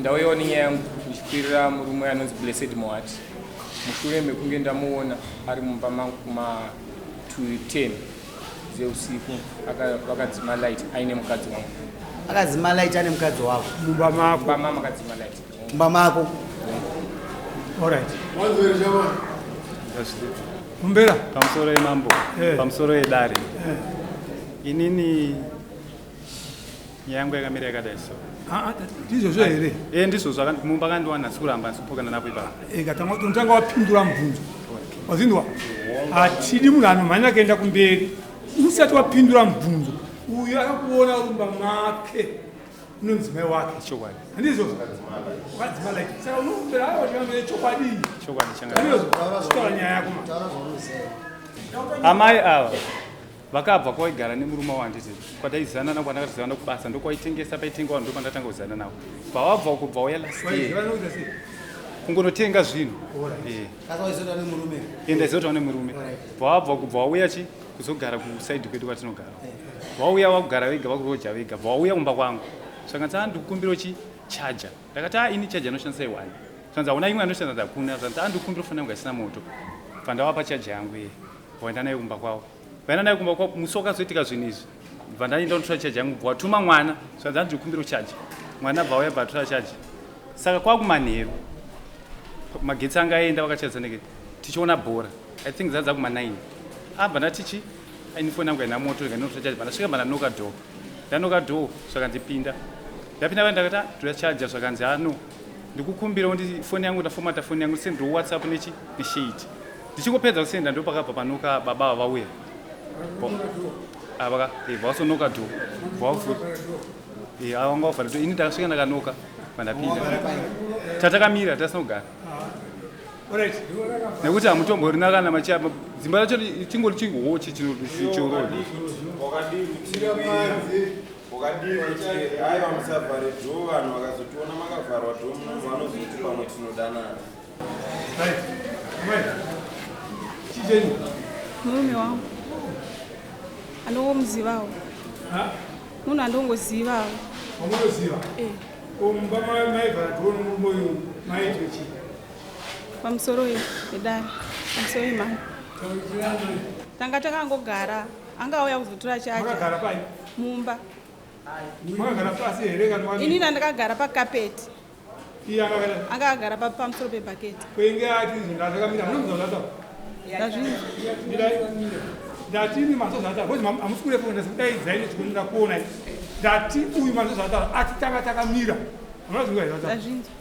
Ndauyawo nenyaya yangu ndichikwirira murume anonzi Blessed Mohati mushure mekunge ndamuona ari mumba mangu kuma 2:10 dzeusiku vakadzima light aine mukadzi wangu. Akadzima light ane mukadzi wako? Mumba mako. Mumba mama akadzima light. Mumba mako. All right. Kumbera. Pamusoro yemambo, pamusoro yedare. Inini nyaya yangu yakamira yakadai so. Ah, ah, ndizvozvo here? Eh, ndizvozvo mumba kandiwana sikuramba sikupokana napo ipapo. Eh, katanga unotanga wapindura mubvunzo. Wazinzwa? Hatidi munhu anomhanya kuenda kumberi. Usati wapindura mubvunzo. Uyu akakuona uri mumba make nomudzimai wake. Chokwadi. Handizvo? Wakadzima light. Saka unokumbira aiwa chikambere chokwadi. Chokwadi changa. Handizvo? Chitaura nyaya yako ma. Amai ava vakabva kwaigara nemurume wavo handiti kwataizivana navo kwandakatozivana kubasa ndokwaitengesa paitenga vanhu ndopandatanga kuzivana navo bva wabva uko bva wauya last year kungonotenga zvinhu eh. ndaiziva kuti nemurume bva wabva uko bva wauya chi kuzogara kusaidi kwedu kwatinogara vauya vakugara vega vakuroja vega bva wauya kumba kwangu zvakanzi a ndikukumbiro chi chaja ndakati a ini chaja anoshandisa iwani zvanzi hauna imwe anoshandisa hakuna zvanzi a ndikukumbiro foni yangu haisina moto bva ndavapa chaja yangu iye vaenda naye kumba kwavo vaenda naye kumba kwavo musi wakazoitika zvinhu izvi bva ndaenda kunotora chaji yangu bva watuma mwana zvanzi hanzi ndikumbira chaji mwana bva auya bva atora chaji saka kwakumanheru magetsi anga aenda vakachadza neke tichiona bhora i think dzadza kuma 9 abva ndati chi ini foni yangu haina moto ndikanotora chaji bva ndasvika bva ndanoka door ndanoka door zvakanzi pinda ndapinda va ndakati ah, toda chaja zvakanzi ano ndikukumbirawo ndi foni yangu ndafomata foni yangu sendiro whatsapp nechi neshade Ndichingopedza kusenda ndopakabva panoka baba ava vauya. Ava eh, vasonoka door. Vavhura. Eh, ava vanga vavhara door. Ini ndakasvika ndakanoka pandapinda. Tatakamira tasina kugara. Nekuti hamutomborina kana machiya dzimba racho chingori chihochi chinochorodi. Wakadii kuti aiwa musavhare dhoo vanhu vakazotiona makavharwa dhoo muno vanozoti pamwe tinodanana. Murume wangu andongomuzivawo munhu andongozivawo. Wamunoziva? Eh. Mumba maivhara dhoo nomurume uyu maitwe chii? Pamusoro yedare, pamusoro yemama. Tanga takangogara, anga auya kuzotora chaja. Makagara pai? Mumba. Makagara pasi here kana? Inini ndakagara pakapeti. Iye akagara anga agara pamusoro pebhaketi. Kwenge ati ndakamira munonzwa zvataura. Ndazvinzwa. Ndati imi manzwa zvataura because hamusi kurepo ndadaidzai nechikonera kuona ndati uyu manzwa zvataura ati tanga takamira. Hamuna zvinzwa zvataura. Ndazvinzwa.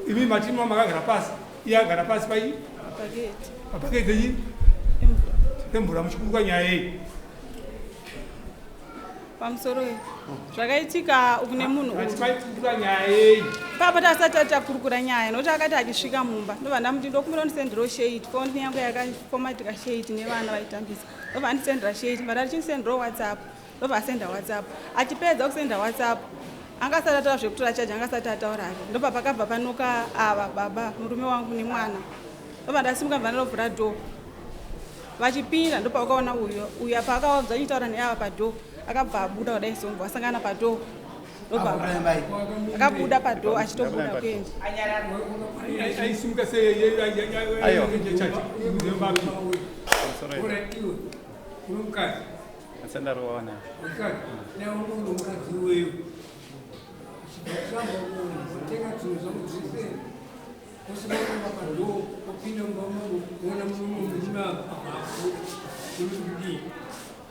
Imi mati makagara pasi iye agara pasi pai pabhaketi. Pabhaketi yenyi? Emvura muchikuruka nyaya yei? Pamusoro zvakaitika uku nemunhu papa tasati takurukura nyaya nokuti akati achisvika mumba ndobva ndamuti ndokumbira undisenderawo shade foni yangu yakafomatika shade nevana vaitambisa ndobva andisendera shade but achindisenderawo whatsapp ndobva asenda whatsapp achipedza kusenda whatsapp anga asati ataura zvekutora chaji anga asati ataura hake ndobva pakabva panoka ava baba murume wangu nemwana ndobva ndasimuka ndobva ndanovhura door Vachipinda ndopavakaona uyo uyo apa akawanza achitaura neava padoor akabva abuda kudai so vasangana padoor ndobva akabuda padoor achitobuda kuenda aisimuka sei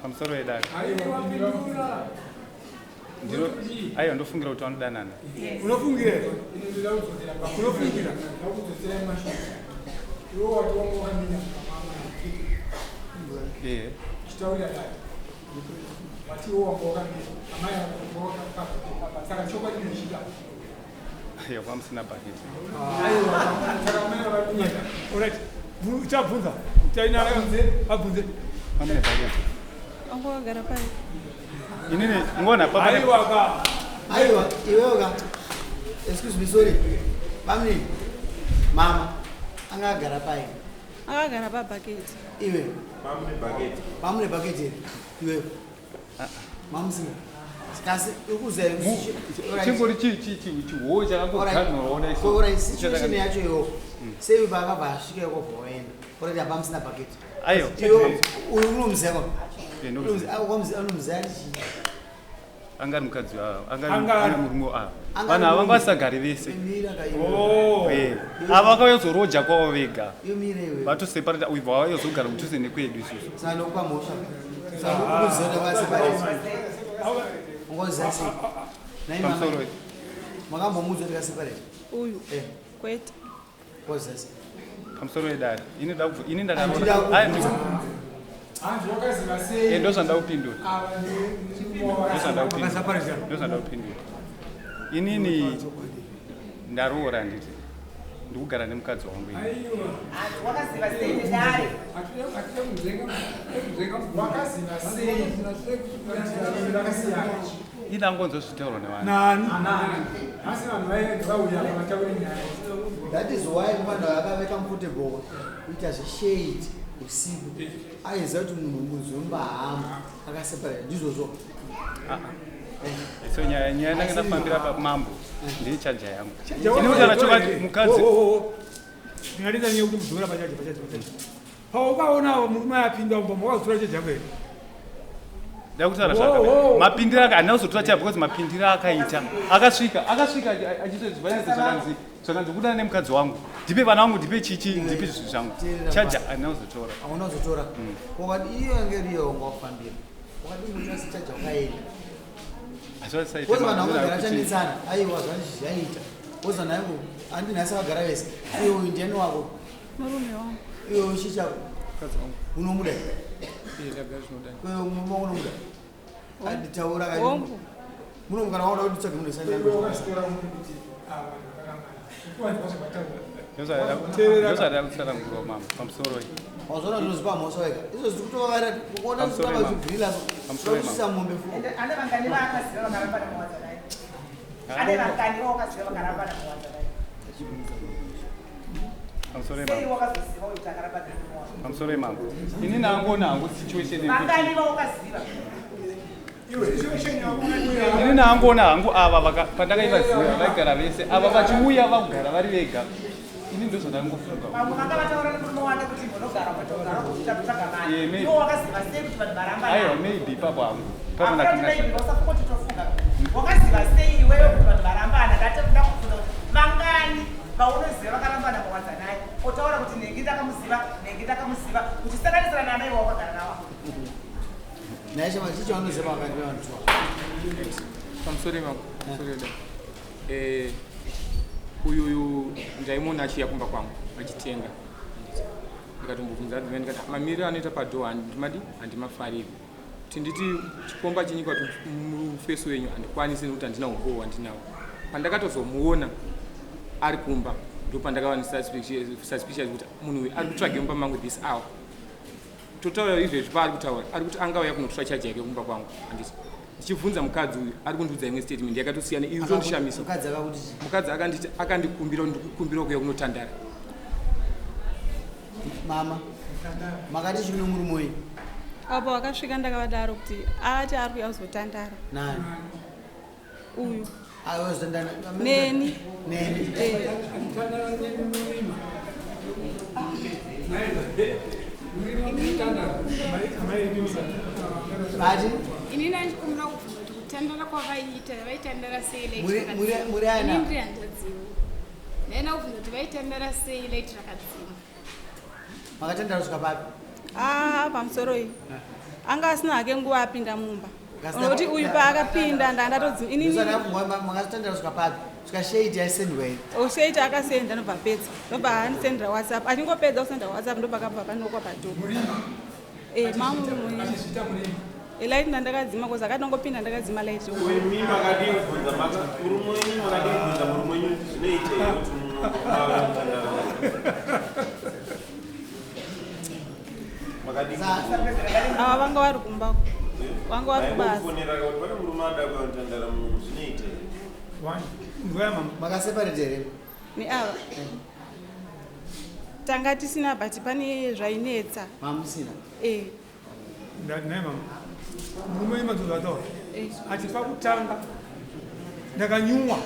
Pamusoro yedare. Aiwa ndofungira kuti vanodanana. Unofungira? Unofungira? Eh. Aiwa kwamusina bhaketi. Alright. Uchabvunza. Chaina abvunze. Pamune bhaketi. Wangu wakagara pai. Inini ngona papa. Aiwa ka. Aiwa iwewe ka. Excuse me sorry. Bamni. Mama anga agara pai. Akagara pa bhaketi. Iwe. Pamune bhaketi. Pamune bhaketi. Iwe. Mamusina. Kasi ukuze Chingori chihoo chakangoganhuraona iso. Situation yacho iyo. Sei vakabva asvika ikobva waenda. Already apa musina bucket. Aiwa. Iyo uyu unomuziva kwa. Eh, ndomuziva. Unomuziva chii? Anga ari mukadzi wavo, anga Anga ari ari- murume wavo. Anga Vanhu ari ava vanga murume. vasagari vese. Mira ka iwe. Oh. Eh, ava vakayozoroja kwavo vega. Iyo mira iwe. Vatoseparata uyu bva vayozogara kudhuze nekwedu isusu. Saka ndokupa mhosva. Saka ukuziva kuti vakaseparate. Ungoziva sei? Nai mama. Pamusoro. Makambomuudza kuti vakaseparate? Uyu. Eh. Kwete. Ngoziva sei? Pamusoro wedare. Ini ndakubvu ini Handida ndakaroora. kubvunza. Hanzi wakaziva sei? Eh, ndozvandida kupindura. Ava ndi Ndozvandida kupindura. Vakaseparate. Ndozvandida kupindura. Inini ndaroora nditi ndikugara nemukadzi wangu ini. Wakaziva sei nedare? Wakaziva sei? Vakasiyana. Ini angonzwa zvitaurwa nevanhu. Nani? Nhasi vanhu vaenda vauya vataure nyaya. That is why vanhu vakave comfortable kuita zveshade usiku. Aiziva kuti munhu muzomba hama akaseparate ndizvozvo. So nyaya nyaya ndanga ndafambira pamambo ndeye chaja yangu. Chaja Ini wako kutaura chokwadi here? mukadzi Oh, oh, oh. Ndingadita nyaya kuti mudzora pachaja pachaja pachaja. Paukaona murume apinda mumba wakazotora chaja yako here? ndakutaura Oh, zvakanaka. oh. Mapindiro ake handina kuzotora chaja because mapindiro akaita akasvika akasvika achitozvivanyaza zvakanzi zvakanzi kudana nemukadzi wangu ndipe vana vangu ndipe chichi ndipe zvinhu zvangu Teerera chaja handina kuzotora. Hauna kuzotora. Wakati iyo yange iriyo wanga wafambira. Wakati munotora sechaja wakaenda. Hazvisaite Woza vanhu mapindiro vakagara akuti- vachanetsana. Aiwa zvaita. Woza naye handi nhasi vakagara vese. Iwe uyu ndiani wako? Murume wangu. Iwe uchichako. Mukadzi wangu. Unomuda? Iye ndagara zvinodani. Iwe murume wako unomuda? Anditaura kani. Hongu. Muno kana waona kuti tsvage munhu Iwe sani. wakasitora munhu kuti ava vanhu vakarambana. Ukuwanzi kwazvavataura. Ndozvada kutsanangurwa mama pamusoro iyi. Wazona ndinozipa mhosva wega. Izvo zviri kutovavara kuona Pamusoro kuti imama. vachibvirira so. Pamusoro imama. Kusisa mombe fu. Ende ane vangani vaakaziva vakarambana muwadzanai? Ane vangani vawakaziva vakarambana muwadzanai? Pamusoro Sei imama. wakazoziva uyu kuti akarambana nemurume wako? Pamusoro imama. Ini nangoona hangu situation yekuti Vangani vawakaziva? ini nangoona hangu ava pandakaivaziva vaigara vese ava vachiuya vakugara vari vega ini ndozvandangofunga. Vamwe vanga vataura nemurume wake kuti munogara matogara kuita kutsvaga mari. Yeah, maybe. Iwe wakaziva sei kuti vanhu varambana? Aiwa maybe ipapo hangu ipapo Hakuna kuti ndakangasha. maybe usafunga kuti tofunga. Wakaziva sei iwewe kuti vanhu varambana? Ndati ndakubvunza kuti vangani vaunoziva vakarambana muwadzanai? Otaura kuti nhingi ndakamuziva, nhingi ndakamuziva, uchisanganisira naamai vawakagara navo. Naye chama chicho vanoziva vakati vantu. Pamusoro imambo. Pamusoro yedu. Eh, uyuyu ndaimuona achiuya kumba kwangu achitenga. Ndikatombobvunza adzimai ndikati mamiriro anoita padhoo handimadi handimafariri. Kuti nditi chikomba chenyika kuti mufeso wenyu handikwanisi nekuti handina umbowo hwandinawo. Pandakatozomuona ari kumba ndopandakava nesuspicious kuti munhu uyu ari kutsvage mumba mangu this hour. Totaura izvezvi paari kutaura ari kuti angauya kunotora chaja yake kumba kwangu handiti. Ndichibvunza mukadzi uyu ari kundiudza imwe statement yakatosiyana iyi itondishamisa. Mukadzi akakuti chii? Mukadzi akanditi akandikumbira kuti ndikukumbira kuuya kunotandara. Mama. Makati chii murume wenyu? Apo wakasvika ndakavadaro kuti ati ari kuuya kuzotandara. Nani? Uyu. Aiwa zotandana. Neni. Neni. Eh. Ati Inini andikumbira kubvunza kuti kutandara kwavaiita vaitandara sei light rakadzima? Muri ana? Inini ndiri hanzvadziwo. Ndaida kubvunza kuti vaitandara sei light rakadzima. Makatandara kusvika papi? Ah, pamusoro iyi. Anga asina hake nguva apinda mumba. Kasina- Nokuti uyu paakapinda ndandatodzi inini Makatandara kusvika papi? Kusvika shade yaisendwa here? osheiti akasenda ndobva apedza ndobva andisendera WhatsApp achingopedza kusenda WhatsApp ndobva panokwa padhoo. Eh, mamu light ndandakadzima kozi akatongopinda ndakadzima light. Imi makadii kubvunza murume wenyu makadii kubvunza murume wenyu kuti zvinoita here kuti munotandara? Makadii kubvunza? Ava vanga vari kumba vanga vari kubasa. Vaingofonera kuti pane murume ada kuuya kutandara muno zvinoita here? Nzwaya mama. Makaseparate here? Neava tanga tisina but pane zvainetsa. Mamusina. Eh. Ndati naye mama. Murume wenyu madzodzo ataura. Ati pakutanga ndakanyumwa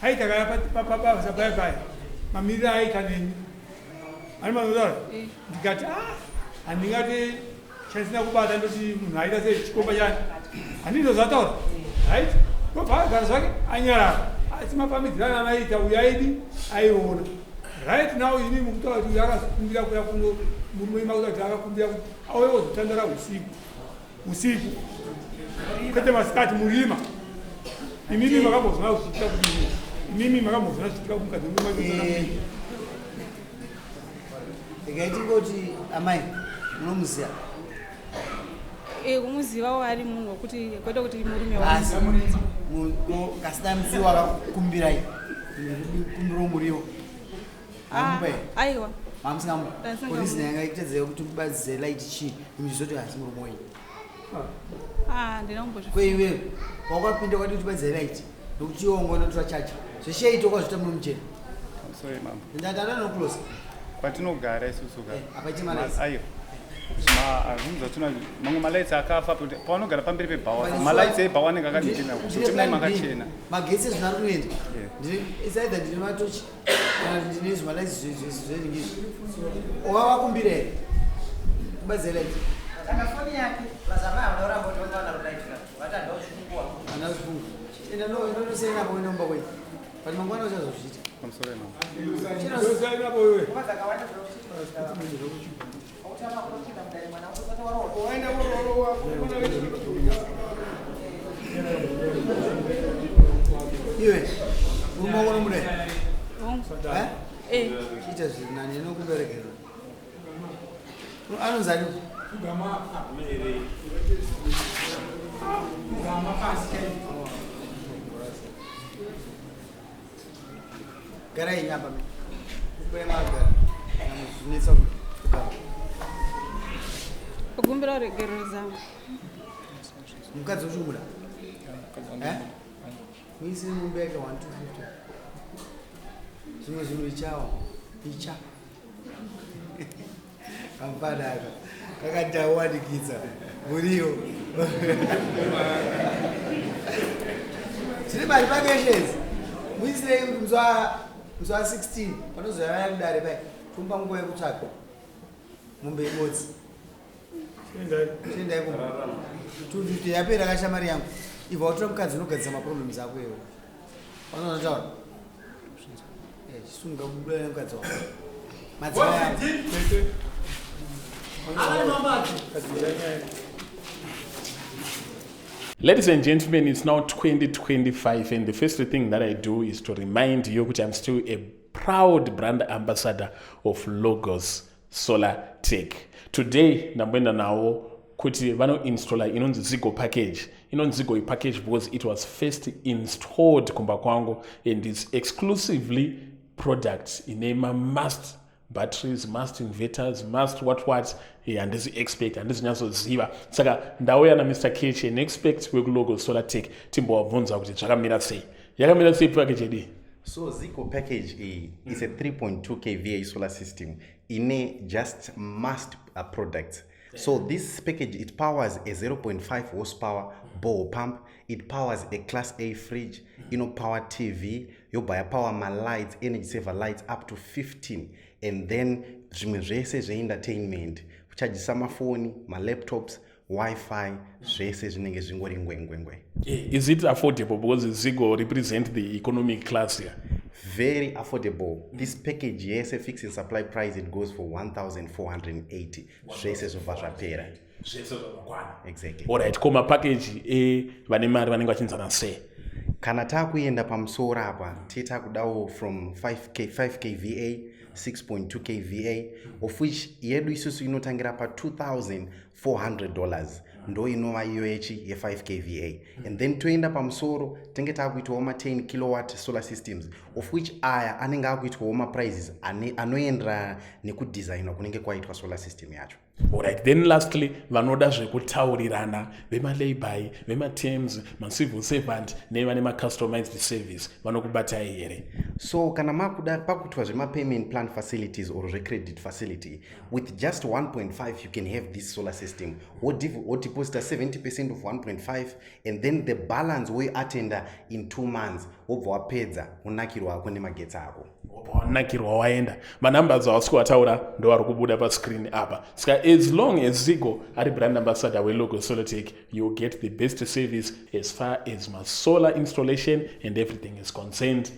aita kaya pabasa paya paya mamiriro aita neni ani manotaura Eh. ndikati a handingati chandisina kubata ndoti munhu aita sei chikomba chani handizvo zvataura right ndobva agara zvake anyarara asi mapamidzirano amaita uyo aidi aiona. Right now ini mukutaura kuti uyo akakumbira kuya kuno murume makuta kuti akakumbira kuti auye kuzotandara usiku usiku kwete masikati murima. Imimi makambozona zvichiitika kudini? Imimi makambozona zvichiitika kumukadzi? Eh, regai tingoti amai munomuziva. Kumuzivawo ari munhu wekuti kwete kuti murume Asi wangu. Kasina musi wakakumbirai kumbiro muriwo? Ah, aiwa. Mamusingamu? Ndasingamu. Polisi yanga ikutedzera kuti mubatidze light chii imizoti asi murume wenyu? Ah, ndina kumbozvi. Kweiwewe wakapinda kwati kuti batidze light nokuti iwe wanga unotora chacha zvesheito kwazvita muri muchena. Sorry, mambo. Ndatanokulosa. Kwatinogara isusu ka. Hapaiti malights. Aiwa, zvinhu zvatuna mamwe malights akafa kuti pavanogara pamberi pebhawa, malights ebhawa anenge akanichena kuti munai makachena. Magetsi ezvino ari kuenda. It's either ndine matochi kana kuti ndine zvimalights zvezvingi izvi. Wavakumbira here kubatidze light? Kana foni yake vazama havana kuramba kuti vanga vana rulaitira vati handau zvifunguwa. Hana zvifungu. Enda ndosiyana po enda mumba kwenyu, but mangwana uchazozviita. Pamusoro yemambo. Ndosiyana po iwe. Nguva dzakawanda zvinotama kunopinda mudare mwana usati waroorwa. Waenda kuroorwa. Iwe murume wako unomuda here? Hongu. Eh? Eh. Chiita zviri nani inokumberekerwa anonzi ani? Kugama pasi chaipo. Garai nyapa kubuya magara zvinetsa kugara. Kukumbira regerero zangu. Mukadzi uchi kumuda? Eh? Muisire mumba yake 1250 zvimwe zvinhu ichawa icha kampanaka kakatawanikidza muriwo zvine mari pakeshezi. Muisirei kuti musi wa 16 panozoyavaya kudare pai tomupa nguva yekutsvaga mombe ibodzi. Chiendai kumba. 250 yapera kashamari yangu. Ibva watora mukadzi unogadzisa maproblems ako iwe. Vanonotaura chisunga kubuda nemukadzi wako madzimai ako. Ladies and gentlemen, it's now 2025, and the first thing that I do is to remind you that I'm still a proud brand ambassador of Logos Solar Tech. Today, ndamboenda nawo kuti vanoinstalla inonzi Zigo package. Inonzi Zigo package because it was first installed kumba kwangu and it's exclusively product ine must batteries, must inverters, must what what. Handisi expert, handisi nyatsoziva. Saka ndauya naMr Kech, an expert wekuLogo Solar Tech, timbovabvunza kuti zvakamira sei, yakamira sei package yedu. So Zico package A is a 3.2 kVA solar system in a just must products. So this package, it powers a 0.5 horsepower bore pump, it powers a class A fridge, power TV, yobva yapower malights, energy saver lights up to 15, and then zvimwe zvese zveentertainment, kuchajisa mafoni, malaptops, Wi-Fi, zvese zvinenge zvingori ngwengwengwe. Is it affordable? Because Zigo represent the economic class here. Very affordable. This package yese, fixing supply price, it goes for 1480, zvese zvobva zvapera. Zvese zvakakwana. Exactly. Alright, ko mapackage evane mari vanenge vachinzana sei? Kana taakuenda pamusoro apa titakudawo from 5K, 5 kVA, 6.2 kVA, of which yedu isusu inotangira pa$2400, ndo inova iyo yechi ye5 kVA, and then toenda pamusoro tenge taakuitawo ma10 kilowatt solar systems, of which aya anenge akuitwawo maprices anoenderana nekudesignwa kunenge kwaitwa solar system yacho. Alright, then lastly, vanoda zvekutaurirana, vemalayby, vematerms, macivil servant nevane macustomized service, vanokubatai here? So kana makuda pakuitwa zvemapayment plan facilities or zvecredit facility, with just 1.5 you can have this solar system. Wodeposita 70% of 1.5 and then the balance woiatenda in 2 months, wobva wapedza, unakirwa ako nemagetsi ako. Wanakirwa, waenda. Manumbers awasi kuwataura ndo ari kubuda pascreen apa. Saka as long as Zigo ari brand ambassador weLogo Solotech, you get the best service as far as masolar installation and everything is concerned.